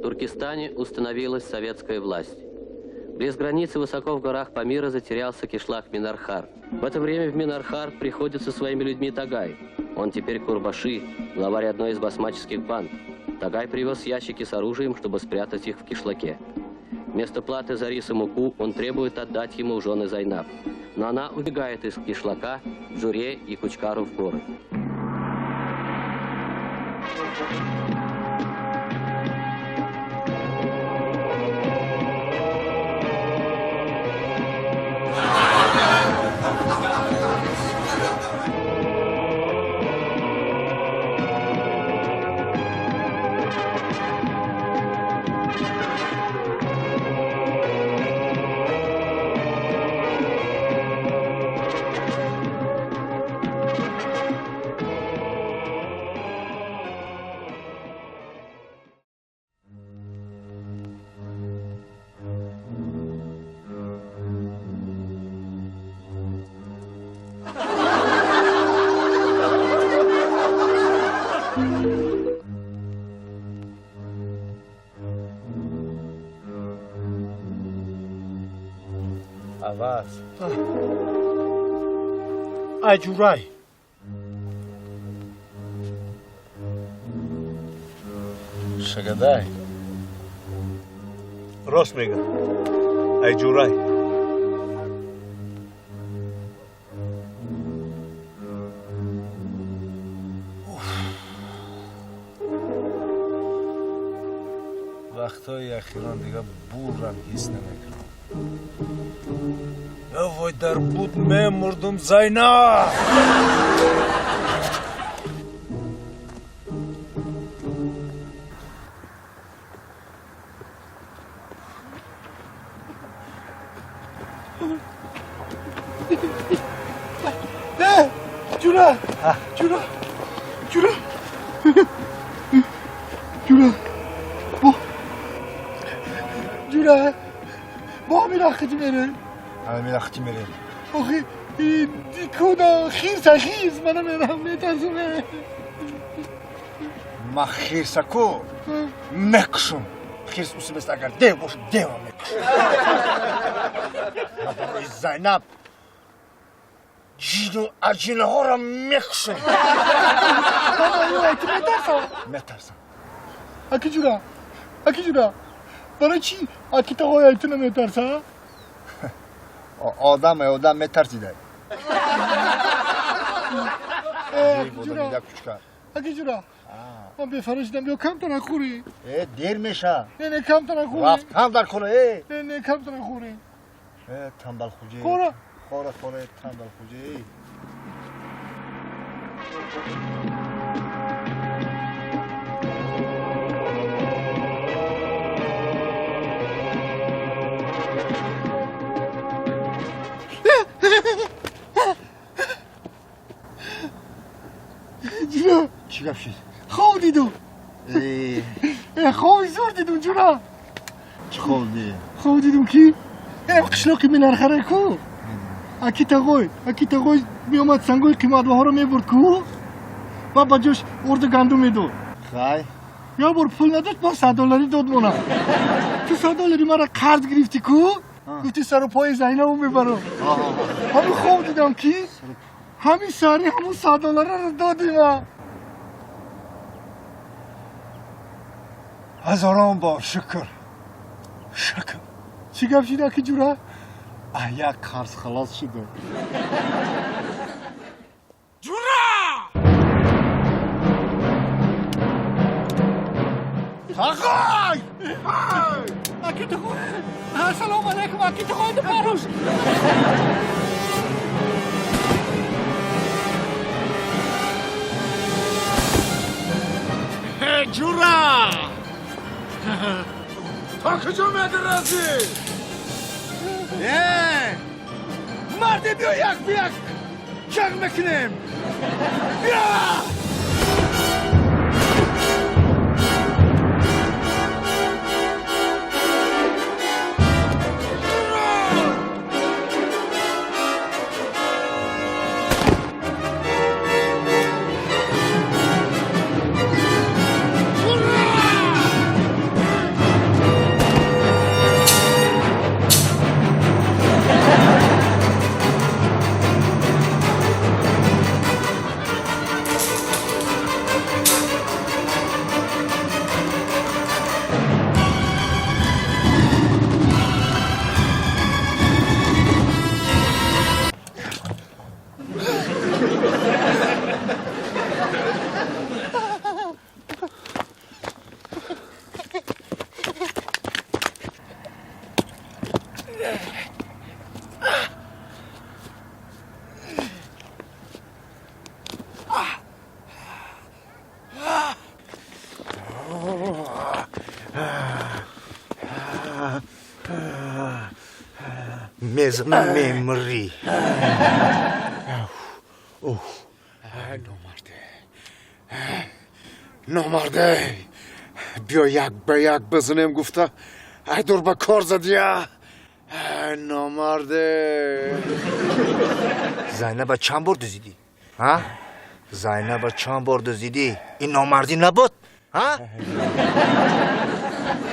Туркестане установилась советская власть. Близ границы высоко в горах Памира затерялся кишлак Минархар. В это время в Минархар приходит со своими людьми Тагай. Он теперь Курбаши, главарь одной из басмаческих банд. Тагай привез ящики с оружием, чтобы спрятать их в кишлаке. Вместо платы за рис и муку он требует отдать ему жены Зайнаб. Но она убегает из кишлака к Джуре и Кучкару в горы. Аваз. Ай, ҷурай. Шагадай. Рост мегам. Ай, ҷурай. Вақтҳои ахирон дига бурам ҳис намекунам. Вой, дар буд мемурдум, Зайнаб! Ҷура! Ҷура! Ҷура! Ҷура! Бо ҷура! Бо ҳамин рахти мерем? Ҳамин рахти мерем. Охи куда хирса хирс мана мерам, метарсум. Ма хирсаку мекушум. Хирс усимест, агар дев бошад, дева мекушум. Ма барои Зайнаб ҷину аҷинаҳоро мекушум. Ту метарсам? Метарсам. Аки ҷура, аки ҷура, барои чӣ аки тағои ту наметарса? Одам одам метарсида. Аки ҷура, ман бефаро шудам, биё камтара хӯрӣ. Э, дер меша. Не, не, камтара хӯрӣ. Рафтам дар хона, э. Не, не, камтара хӯрӣ. Э, тамбалхуҷӣ. Хӯра. Хӯра, хӯра, тамбалхуҷӣ. Ҷура. Чӣ гап шуд? Хоб дидум. Хоби зур дидум, ҷура. Чӣ хоб дидӣ? Хоб дидум ки қишлоқи Минархара ку аки тағой, аки тағой меомад, сангои қиматбаҳоро мебурд ку ва ба ҷош орду гандум медод. Хай. Як бор пул надошт, ба 100 долларӣ дод монам. Ту 100 доллари мара қарз гирифтӣ ку, гуфти сару пои Зайнабу мебарам. Ҳамин хоб дидам ки ҳамин сари ҳамун 100 доллараро доди ма. Ҳазорон бор шукр. Шукр. Чӣ гап шуд, аки ҷура? Як қарз халос шудам. Ҷура! Тағой! Аки тағой! Ассалому алайкум, аки тағой баруш! Ҷура! То куҷо медиразӣ? Э! Марде, биё як ба як ҷанг мекунем! Биё! Мезанам, мемрӣ. Номарде, номарде, биё як ба як бизанем гуфта, айдур ба кор задия, номарде. Зайнаба чанд бор дузидӣ, ҳа? Зайнаба чанд бор дуздидӣ? Ин номардӣ набуд, ҳа?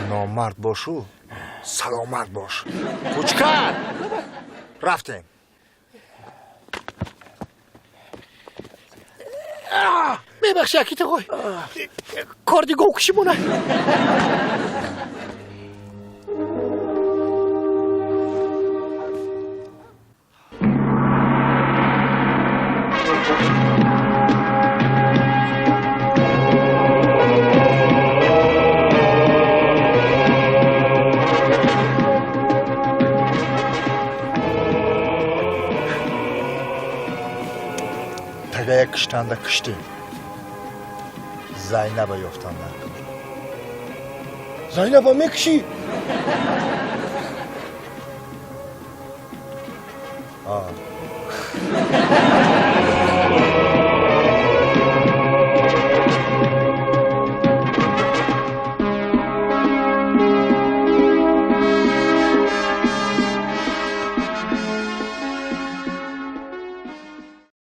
Номард бошу, саломат бош. Кучкар, рафтем. Мебахши, аки тоғой, корди говкуши мона. Тагая киштанда киштем, Зайнаба ёфтан накун. Зайнаба мекушӣ? А.